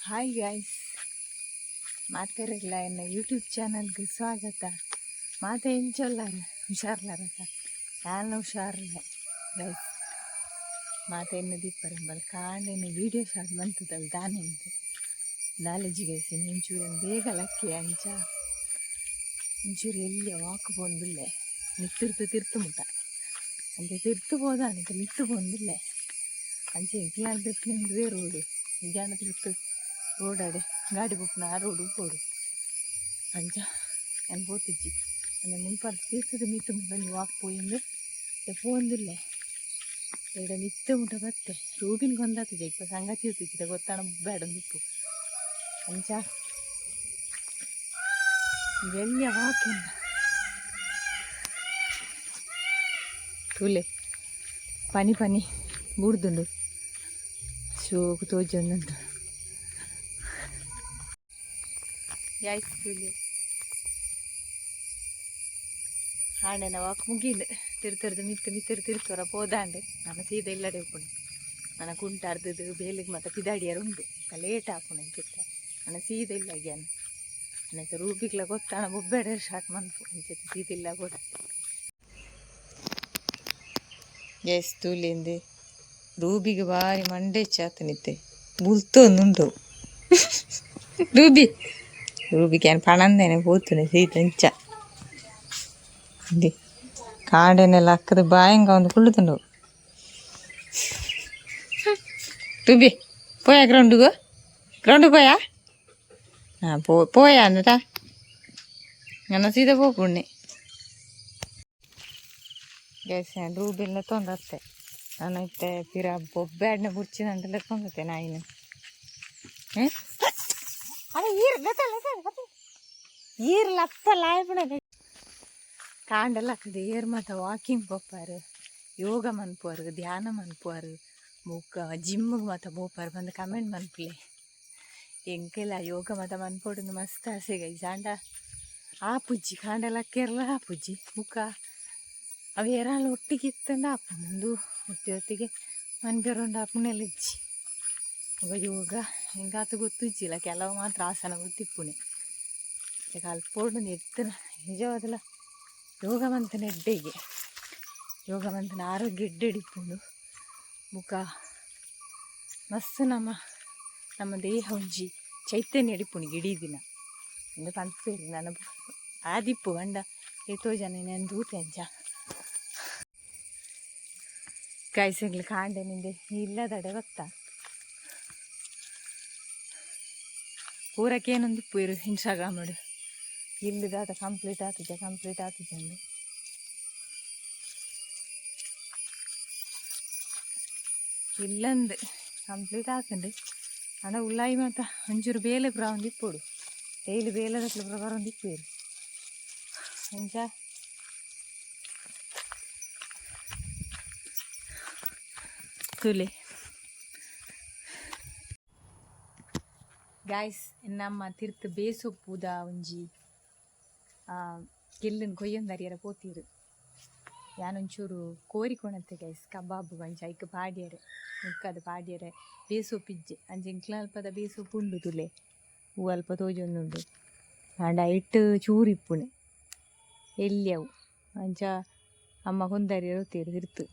Hi guys, ಮಾತೆರೆಗ್ಲ ಎನ್ನ YouTube ಚಾನಲ್ಗೆ ಸ್ವಾಗತ. ಮಾತೆ ಎಂಚೊಲ್ಲಾರ? ಹುಷಾರ್ಲಾರತ? ಯಾನ್ ಹುಷಾರ್ಲೆ ಗೈಸ್. ಮಾತೆ ಎನ್ನ ದೀಪರಂಬಲ್ ಕಾಂಡೆನೆ ವೀಡಿಯೋ ಶಾರ್ಟ್ ಮಂತದಲ್ ದಾನೆಂದು ನಾಲೆಜ್ ಗೈಸ್. ಒಂಚೂರು ಬೇಗ ಲಕ್ಕಿ, ಅಂಚ ಒಂಚೂರು ಎಲ್ಲಿಯ ವಾಕ್ ಪೋಂದುಲ್ಲೆ. ಮಿತ್ತಿರ್ತು ತಿರ್ತು ಮುಟ ಅಂಚ ತಿರ್ತು ಪೋದಾನೆ, ಮಿತ್ತು ಪೋಂದುಲ್ಲೆ. ಅಂಚೆ ಎಂಕ್ಲಾನ್ ಬೆಪ್ಪುನೆ ರೋಡ್ ನಿಜಾನ ತಿರ್ತು ರೋಡಾಡೆ ಗಾಡಿ ಪೋಪುನ ಆ ರೋಡು ಪೋಡು. ಅಂಚ ಯಾನ್ ಪೋತುಜಿ. ಅಂಚ ಮುಲ್ಪ ತಿರ್ತದ ಮಿತ್ತು ಮುಟ ಒಂಜಿ ವಾಕ್ ಪೋಯಿಂದು ಪೋಂದುಲ್ಲೆ. ಎಡ ಮಿತ್ತ ಮುಟ ಬತ್ತೆ. ರೂಬಿನ್ ಗೊಂದಾತುಜೆ ಇಪ್ಪ ಸಂಗತಿ ಇತ್ತಿಜ್ಜಿಡ ಗೊತ್ತಾಣ ಬೇಡೊಂದಿಪ್ಪು. ಅಂಚ ಎಲ್ಯ ವಾಕ್ ಎನ್ನ ತೂಲೆ, ಪನಿ ಪನಿ ಬೂರ್ದುಂಡು, ಶೋಕು ತೋಜೊಂದುಂಡು ಗೈಸ್. ತೂಲೆ, ಆಂಡೆನ ವಾಕ್ ಮುಗೀಂಡ್. ತಿರ್ತರ್ದು ಮಿತ್ತು ಮಿತ್ತರ್ ತಿರ್ತೊರ ಪೋದಾಂಡ್. ನನ ಸೀದಾ ಇಲ್ಲಡೆ ಉಪ್ಪುಂಡು. ನನ್ನ ಕುಂಟ ಅರ್ದದು ಬೇಲಿಗೆ ಮತ್ತೆ ಪಿದಾಡಿಯರ್ ಉಂಡು, ಲೇಟ್ ಆಪುಂಡು ಅಂಚಿತ್ತೆ. ನನ್ನ ಸೀದಾ ಇಲ್ಲ ಗ್ಯಾನ್ ಅನ್ನಕ್ಕೆ ರೂಬಿಗ್ಲ ಗೊತ್ತಾಣ ಬೊಬ್ಬೆಡೆ ಸ್ಟಾರ್ಟ್ ಮನ್ಪು ಅಂಚಿತ್ತೆ ಸೀದಾ ಇಲ್ಲ ಕೂಡ. ಎಸ್, ತೂಲಿಂದೆ ರೂಬಿಗೆ ಬಾರಿ ಮಂಡೆ ಚಾತನಿತ್ತೆ, ಬುಲ್ತೊಂದುಂಡು ರೂಬಿ. ರೂಬಿಗೆ ಏನು ಪಣಂದೇನೆ ಪೋತುನೆ ಸೀತ ಅಂಚ. ಇಂದಿ ಕಾಂಡೆನೆಲ್ಲ ಅಕ್ಕದ ಬಾಯಂಗ ಒಂದು ಕುಳ್ಳುದುಂಡು. ರೂಬಿ, ಪೋಯಾ ಗ್ರೌಂಡ್ಗು? ಗ್ರೌಂಡ್ ಪೋಯಾ? ಹಾಂ, ಪೋ ಪೋಯಾ ಅಂದಟ. ನನ್ನ ಸೀದಾ ಪೋಪುಣ್ಣೆ ಗ್ಯಾಸ್. ರೂಬಿಲ್ಲ ತೊಂದತ್ತೆ. ನಾನು ಇತ್ತೆ ಪಿರ ಬೊಬ್ಬೆ ಬುರ್ಚಿದಂತೆಲ್ಲ ತೊಂದತ್ತೆ ನಾಯಿನ. ಅರೆ, ಈರ್ ಈರ್ ಲತ್ತ ಲಾಯ್ಪುಣ. ಕಾಂಡೆಲ್ಲ ಹಾಕದೆ ಏರ್ ಮಾತ ವಾಕಿಂಗ್ ಪೋಪಾರು, ಯೋಗ ಮನ್ಪುವರು, ಧ್ಯಾನ ಮನ್ಪುವರು, ಬೊಕ್ಕ ಜಿಮ್ಗೆ ಮಾತ ಪೋಪಾರು ಬಂದು ಕಮೆಂಟ್ ಮನ್ಪುಲೆ. ಎಂಕೆಲ ಯೋಗ ಮಾತ ಮನ್ಪೊಡುಂದು ಮಸ್ತ್ ಆಸೆ ಗೈಸ್. ಆಂಡ ಆಪುಜ್ಜಿ, ಕಾಂಡೆಲ ಕೇರಳ ಆಪುಜ್ಜಿ. ಬುಕ್ಕ ಅವು ಏರಾಳ ಒಟ್ಟಿಗೆ ಇತ್ತಂಡ ಆಪುಂಡು. ಒತ್ತಿ ಒತ್ತಿಗೆ ಮನ್ಪೆರೊಂಡು ಆಪುನೆಲ್ಲ ಇಜ್ಜಿ. ಅವ ಯೋಗ ಎಂಕಾತ ಗೊತ್ತುಜ್ಜಿಲ್ಲ, ಕೆಲವು ಮಾತ್ರ ಆಸನ ಗೊತ್ತಿಪ್ಪುಣೆ. ಅಲ್ಪ ಎತ್ತನ ನಿಜವಾದಲ ಯೋಗ ಮಂತನ ಎಡ್ಡೆಗೆ, ಯೋಗ ಮಂತನ ಆರೋಗ್ಯ ಎಡ್ಡೆ ಇಪ್ಪುಂಡು. ಬುಕ್ಕ ಮಸ್ತ್ ನಮ್ಮ ನಮ್ಮ ದೇಹ ಒಂಜಿ ಚೈತನ್ಯ ಇಡಿಪುಂಡು ಇಡೀ ದಿನ ಇಂದು ಪನ್ಪೇರು. ನನ್ನ ಆದಿಪ್ಪು ಪಂಡ ಏತೋ ಜನ ನೆನ್ ತೂತೆ. ಅಂಚ ಗೈಸ್, ಎಂಕ್ಲೆ ಕಾಂಡೆ ನಿಂದೆ ಇಲ್ಲದಡೆ ಗೊತ್ತಾ ಪೂರಕ್ಕೆ ಏನೊಂದು ಇಪ್ಪು ಇನ್ಸ್ಟಾಗ್ರಾಮ್ ಇಲ್ಲದಾತ ಕಂಪ್ಲೀಟ್ ಆತುಜ, ಕಂಪ್ಲೀಟ್ ಆತುಜ ಅಂದು. ಇಲ್ಲಂದು ಕಂಪ್ಲೀಟ್ ಆತುಂಡು. ಆಂಡ ಉಳ್ಳಾಯಿ ಮಾತ ಒಂಚೂರು ಬೇಲೆ ಪೂರ ಒಂದು ಇಪ್ಪೊಡು, ಡೈಲಿ ಬೇಲೆದಕ್ಲು ಪೂರ ಬರೊಂದು ಇಪ್ಪುವೆರ್. ಅಂಚ ತೂಲೆ ಗಾಯ್ಸ್, ನಮ್ಮ ತಿರ್ತ್ ಬೇಸೊಪ್ಪುದ ಒಂಜಿ ಗೆಲ್ಲುನ್ ಕೊಯ್ಯೊಂದರಿಯರ ಪೋತೀರು. ಯಾನೊಂಚೂರು ಕೋರಿ ಕೊಣತೆ ಗೈಸ್, ಕಬಾಬ್ ಅಂಚ ಐಕ್ ಪಾಡ್ಯರೆ, ಮುಕ್ಕದ ಪಾಡ್ಯರೆ. ಬೇಸೊಪ್ಪು ಇಜ್ಜೆ, ಅಂಚ ಎಂಕ್ಲ ಅಲ್ಪದ ಬೇಸೊಪ್ಪು ಉಂಡು. ತುಲೆ, ಹೂ ಅಲ್ಪ ತೋಜೊಂದುಂಡು. ಆಂಡ ಐಟ್ ಚೂರು ಇಪ್ಪುಣೆ ಎಲ್ಯವು. ಅಂಚ ಅಮ್ಮ ಕೊಂದರಿಯರ ಹೋತೀರು ತಿರ್ತು.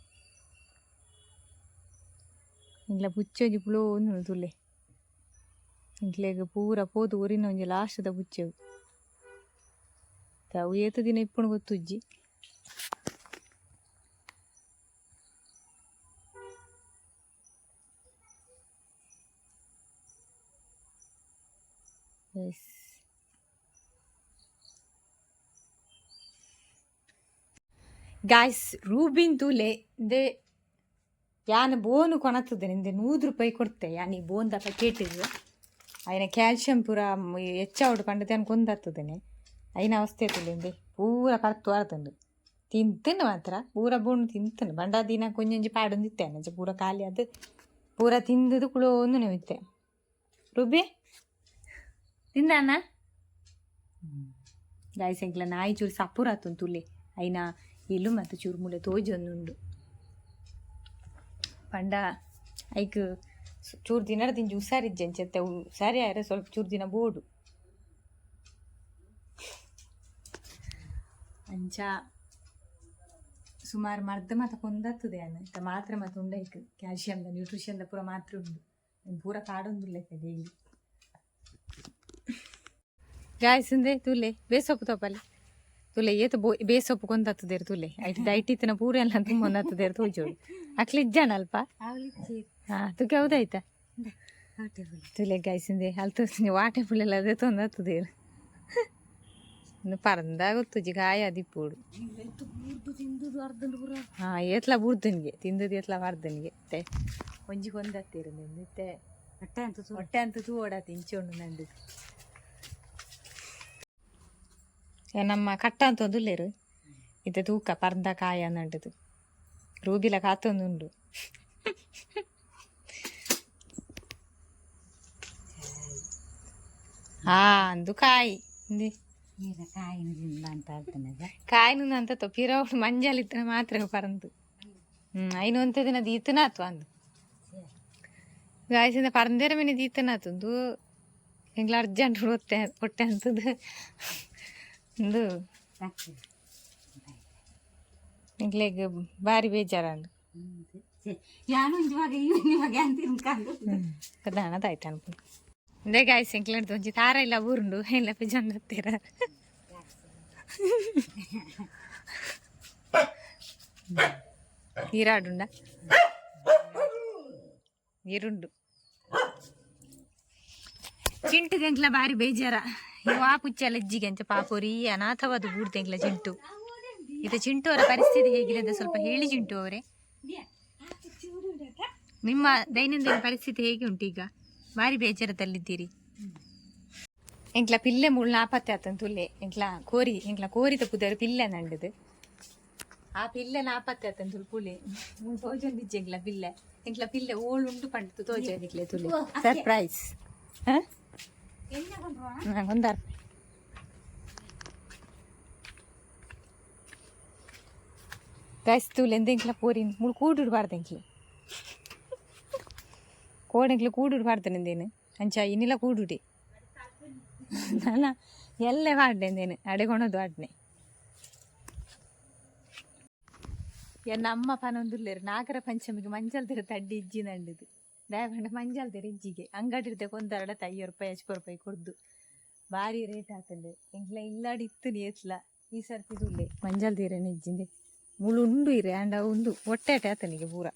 ಎಂಕ್ಲ ಪುಚ್ಚೊಂಜಿ ಪುಲೋಂದುಂಡು ತುಲೆ. ಎಂಕ್ಲೆಗ್ ಪೂರ ಪೋದು ಒರಿನ ಒಂಜಿ ಲಾಸ್ಟ್ದ ಪುಚ್ಚೆವು. ಅವು ಏತ್ ದಿನ ಇಪ್ಪುಂಡು ಗೊತ್ತುಜ್ಜಿ. ಎಸ್ ಗಾಯ್ಸ್, ರೂಬಿನ್ ತೂಲೆ. ಇಂದೆ ಯಾನ್ ಬೋನು ಕೊನತ್ತುದೆ. ಇಂದೆ 100 ರೂಪಾಯಿ ಕೊಡ್ತೆ ಯಾನ್ ಈ ಬೋನ್ದ ಪ್ಯಾಕೆಟಿಗ್. ಐನ ಕ್ಯಾಲ್ಸಿಯಂ ಪೂರ ಹೆಚ್ಚಾವಡು ಪಂಡತೆ ಯಾನ್ ಕೊಂದತ್ತುದೇನೆ. ಐನ ಅವಸ್ಥೆ ತೂಲೆ, ಇಂದೆ ಪೂರ ಪರ್ತು ಆರ್ತುಂಡು. ತಿಂತುಂಡು ಮಾತ್ರ, ಪೂರ ಬೋನು ತಿಂತುಂಡು. ಪಂಡ ದಿನ ಒಂಜೊಂಜಿ ಪಾಡೊಂದಿತ್ತೆ. ಅಂಚ ಪೂರ ಖಾಲಿ ಆದ್ ಪೂರ ತಿಂದುದು ಕುಳೋಂದು ಇತ್ತೆ. ರುಬಿ, ತಿಂದಾನ? ಗಾಯ್ಸ್, ಎಂಕ್ಲ ನಾಯಿ ಚೂರು ಸಪುರ ಆತುಂಡು ತುಲೆ. ಐನ ಇಲ್ಲು ಮತ್ತು ಚೂರು ಮೂಲೆ ತೋಜೊಂದುಂಡು. ಪಂಡ ಐಕ್ ಚೂರು ದಿನ ದಿಂಜಿ ಹುಷಾರಿಜ್ಜೆ ಅಂಚೆತ್ತೆ ಸರಿ ಆಯ್ರೆ ಸ್ವಲ್ಪ ಚೂರು ದಿನ ಬೋಡು ಅಂಚ ಸುಮಾರು ಮರ್ದ ಮಾತ ಕೊಂದತ್ತದೆ ಅನ್ನ ಇತ್ತ ಮಾತ್ರೆ ಮಾತ ಉಂಡೈಕ್ ಕ್ಯಾಲ್ಶಿಯಂದ ನ್ಯೂಟ್ರಿಷನ್ದ ಪೂರ ಮಾತ್ರೆ ಉಂಡು ಪೂರ ಕಾಡೊಂದುಲ್ಲ ಡೈಲಿ. ಗಾಯ್ಸ್, ತೂಲೆ ಬೇಸೊಪ್ಪು ತೋಪಲೆ. ತೂಲೆ ಏತ್ ಬೋ ಬೇಸೊಪ್ಪು ಕೊಂದತ್ತದೇರು ತೂಲೆ. ಐಟ್ ದೈಟ್ ಇತ್ತಿನ ಪೂರ ಎಲ್ಲ ತುಂಬೊಂದತ್ತದೇರು ತೋಜೋಡು. ಅಕ್ಲು ಇಜ್ಜಾನ ಅಲ್ಪ. ಹಾ, ತುಗೆ ಹೌದಾಯ್ತಾ? ತೂಲೆ ಗಾಯ್ಸಿಂದೆ ಅಲ್ತು ವಾಟೆ ಪುಳ್ಳೆಲ್ಲ ಅದೇ ತೊಂದತ್ತದೇರು. ಇನ್ನು ಪರಂದ ಗೊತ್ತುಜಿ ಕಾಯ ಅದಿಪ್ಪೋಡು. ಹಾ, ಏತ್ಲ ಬುಡ್ದನಿಗೆ ತಿಂದದ್ದು ಏತ್ಲ ಬಾರ್ದನಿಗೆ. ಮತ್ತೆ ಒಂಜಿ ಕೊಂದತ್ತೀರು ನಿಂದಿತ್ತೆ. ಹೊಟ್ಟೆ ಅಂತ. ಹೊಟ್ಟೆ ಅಂತ ತೂವಡಾತಿ ಇಂಚೆ ಉಂಡು ನಂದು. ನಮ್ಮ ಕಟ್ಟ ಅಂತ ಒಂದುಲ್ಲೇರು ಇತ್ತೆ ತೂಕ ಪರ್ದ ಕಾಯ ನಂಡದು ರೂಬಿಲ ಕಾತೊಂದುಂಡು. ಹಾ, ಅಂದು ಕಾಯಿ ಇಂದಿ. ಈಗ ಕಾಯಿನ ತಿಂದ ಅಂತ ಹೇಳ್ತಾನೆ. ಕಾಯಿನ ಅಂತ ಪಿರವು ಮಂಜಲ್ ಇತ್ತನ ಮಾತ್ರ ಪರಂದು. ಐನು ಒಂತೆ ದಿನ ದೀತನಾತು ಅಂದು ಗಾಯಸಿಂದ ಪರಂದೇರ ಮನೆ ದೀತನಾತಂದು. ಎಂಗ್ಲ ಅರ್ಜೆಂಟ್ ಹೊಟ್ಟೆ ಹೊಟ್ಟೆ ಅಂತದ್ದು ಇಂದು. ಎಂಗ್ಲೆಗ್ ಬಾರಿ ಬೇಜಾರಂಡು. ಯಾನು ಇವಾಗ ಇವಾಗ ಅಂತ ತಿನ್ಕೊಂಡು. ಪ್ರಧಾನದಾಯ್ತು ಅನ್ಕೊಂಡು. ಇಂದೇ ಗಾಯ್ಸ್, ಎಂಕ್ಲೆಡ್ದು ಒಂಜಿ ತಾರ ಇಲ್ಲ ಊರುಂಡು ಎಲ್ಲ ಪಿಜಂದತ್ತೀರ. ನೀರಾಡುಂಡ ನೀರುಂಡು. ಚಿಂಟು ಎಂಕ್ಲ ಬಾರಿ ಬೇಜಾರ. ಇವಾ ಪುಚ್ಚಲ ಅಜ್ಜಿಗೆ ಅಂಚ ಪಾಪೋರಿ ಅನಾಥವಾದ ಬೂಡ್ದು ಎಂಕ್ಲ ಚಿಂಟು. ಇದು ಚಿಂಟು ಅವರ ಪರಿಸ್ಥಿತಿ ಹೇಗಿದೆ ಅಂತ ಸ್ವಲ್ಪ ಹೇಳಿ ಚಿಂಟು ಅವರೇ. ನಿಮ್ಮ ದೈನಂದಿನ ಪರಿಸ್ಥಿತಿ ಹೇಗೆ ಉಂಟು ಈಗ? ಬಾರಿ ಬೇಜಾರದಲ್ಲಿದ್ದೀರಿ. ಎಂಕ್ಲ ಪಿಲ್ಲೆ ಮುಳ್ಳು ನಾಪತ್ತೆ ಆತಂತ ತುಲೆ. ಎಂಕ್ಲ ಕೋರಿ, ಎಂಕ್ಲ ಕೋರಿದ ಪುದರ್ ಪಿಲ್ಲೆ ನಂಡದು. ಆ ಪಿಲ್ಲೆ ನಾಪತ್ತೆ ಆತಂತ ಪುಲೆ ಮುಳ್ ತೋಜೊಂದಿಜ್ಜೆ. ಎಂಕ್ಲ ಪಿಲ್ಲೆ, ಎಂಕ್ಲ ಪಿಲ್ಲೆ ಓಳು ಉಂಡು ಪಂಡ್ತು ತೋಜೊಂದಿಕ್ಲೆ ತುಲೆ. ಸರ್ಪ್ರೈಸ್. ಹಾಂ, ಒಂದಾರ್ ಗೈಸ್, ತೂಲೆ ಎಂಕ್ಲ ಪೋರಿನ್ ಮುಳು ಕೂಡುಡ್ಬಾರ್ದು. ಎಂಕ್ಲೆ ಕೋಡೆಂಕ್ಲೆ ಕೂಡುಡ್ಬಾರ್ದು ನಂದೇನು ಅಂಚ ಇನ್ನಿಲ್ಲ ಕೂಡುಡಿ. ನಾನ ಎಲ್ಲೇ ವಾಡ್ಡೆಂದೇನು ಅಡೆಗೊಣದು ವಾಡ್ನೆ. ಎನ್ನ ಅಮ್ಮ ಪನೊಂದುಲ್ಲೇರು ನಾಗರ ಪಂಚಮಿಗೆ ಮಂಜಲ್ ತೆರ ತಡ್ಡಿ ಇಜ್ಜಿ ನಂಡುದು. ದಯಪಂಡ ಮಂಜಲ್ ತೆರ ಇಜ್ಜಿಗೆ. ಅಂಗಡಿ ಕೊಂದರಡ 5 ರೂಪಾಯಿ 5 ರೂಪಾಯಿ ಕೊಡ್ದು. ಭಾರಿ ರೇಟ್ ಆತಂಡು. ಎಂಕ್ಲ ಇಲ್ಲಾಡಿ ಇತ್ತು ನೇತ್ಲ. ಈ ಸರ್ತಿ ತುಲ್ಲೆ ಮಂಜಲ್ ತೀರನೆ ಇಜ್ಜಿಂದೆ. ಮುಳು ಉಂಡು ಇರೆ ಅಂಡ ಉಂದು ಹೊಟ್ಟೆ ಅಟ್ಟೆ ಆತನಿಗೆ ಪೂರ.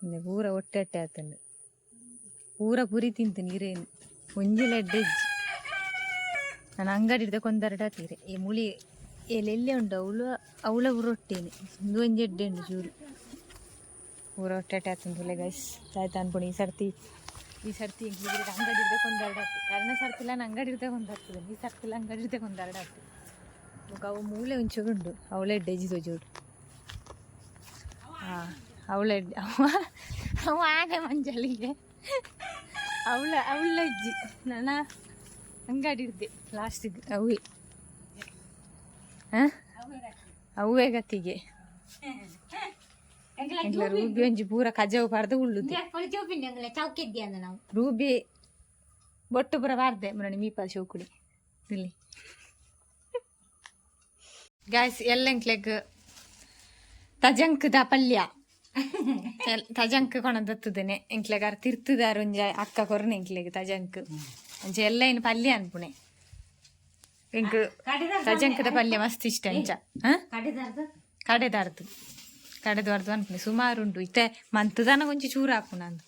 ಇಂದೆ ಪೂರ ಹೊಟ್ಟೆ ಅಟ್ಟೆ ಆತಂಡು. ಪೂರ ಪುರಿ ತಿಂತೀನಿ ಇರೇನು ಒಂಜಿ ಲೆಡ್ಡೆ ಇಜ್ಜಿ. ನಾನು ಅಂಗಡಿ ಹಿಡ್ದ ಕೊಂದರಡ ತೀರೆ. ಈ ಮುಳಿ ಎಲ್ಲೆಲ್ಲೇ ಉಂಡು ಅವಳು ಅವಳ ರೊಟ್ಟೇನೆ. ಇಂದು ಒಂಜಿ ಎಡ್ಡೆ ಉಂಡು ಚೂರು. ಪೂರ ಹೊಟ್ಟೆ ಅಟ್ಟೆ ಆತಂದು ಗೈಸ್. ಆಯ್ತು ಅನ್ಪುಣಿ. ಈ ಸರ್ತಿ, ಈ ಸರ್ತಿ ಅಂಗಡಿ ಹಿಡ್ದ ಕೊಂದರಡ ಆತು. ಎರಡನೇ ಸರ್ತಿಲ್ಲ ನಾನು ಅಂಗಡಿ ಹಿಡ್ದ ಕೊಂದಾಗ್ತದೆ. ಈ ಸರ್ತಿಲ್ಲ ಅಂಗಡಿ ಹಿಡ್ದ ಕೊಂದರಡ ಆತು. ಅವು ಮೂಲೆ ಒಂಚೂರು ಉಂಡು. ಅವಳೆ ಎಡ್ಡೆ ತೋಜೋಡು. ಹಾಂ, ಅವಳ ಅವ ಅವ ಆನೆ ಮಂಜಲಿಗೆ ಅವಳ ಅವಳ ಅಜ್ಜಿ. ನನ್ನ ಅಂಗಡಿ ಹಿಡ್ದೆ ಲಾಸ್ಟಿಗೆ ಅವೇ. ಹಾಂ, ಅವೇ ಗತಿಗೆ. ಎಂಕ್ಲ ರೂಬಿ ಒಂಜಿ ಪೂರ ಕಜವು ಪಾಡ್ದು ಉಳ್ಳುದು. ನಾವು ರೂಬಿ ಬೊಟ್ಟು ಪೂರ ಬಾರ್ದೆ ಮುರಣಿ ಮೀಪ ಶೋಕುಡಿ ಇಲ್ಲಿ. ಗಾಯ್ಸ್, ಎಲ್ಲೆಂಕ್ಲೆಗ್ ತಜಂಕ್ದ ಪಲ್ಯ. ತಜಂಕ್ ಕೊಣದತ್ತುದೇನೆ ಎಂಕ್ಲೆಗ್ ಅರ್ ತಿರ್ತುದಾರ ಒಂಜಿ ಅಕ್ಕ ಕೊರ್ನೆ ಎಂಕ್ಲೆಗ್ ತಜಂಕ್. ಅಂಚ ಎಲ್ಲ ಏನು ಪಲ್ಯ ಅನ್ಪುಣೆ. ಎಂಕ್ ತಜಂಕದ ಪಲ್ಯ ಮಸ್ತ್ ಇಷ್ಟ ಅಂಚ. ಹಾ, ಕಡೆದಾರ್ದು, ಕಡೆದಾರ್ದು ಅನ್ಪುಣೆ. ಸುಮಾರು ಉಂಟು. ಇತ್ತೆ ಮಂತುದಾನ ಒಂಜಿ ಚೂರು ಹಾಪುಣ ಅಂದು.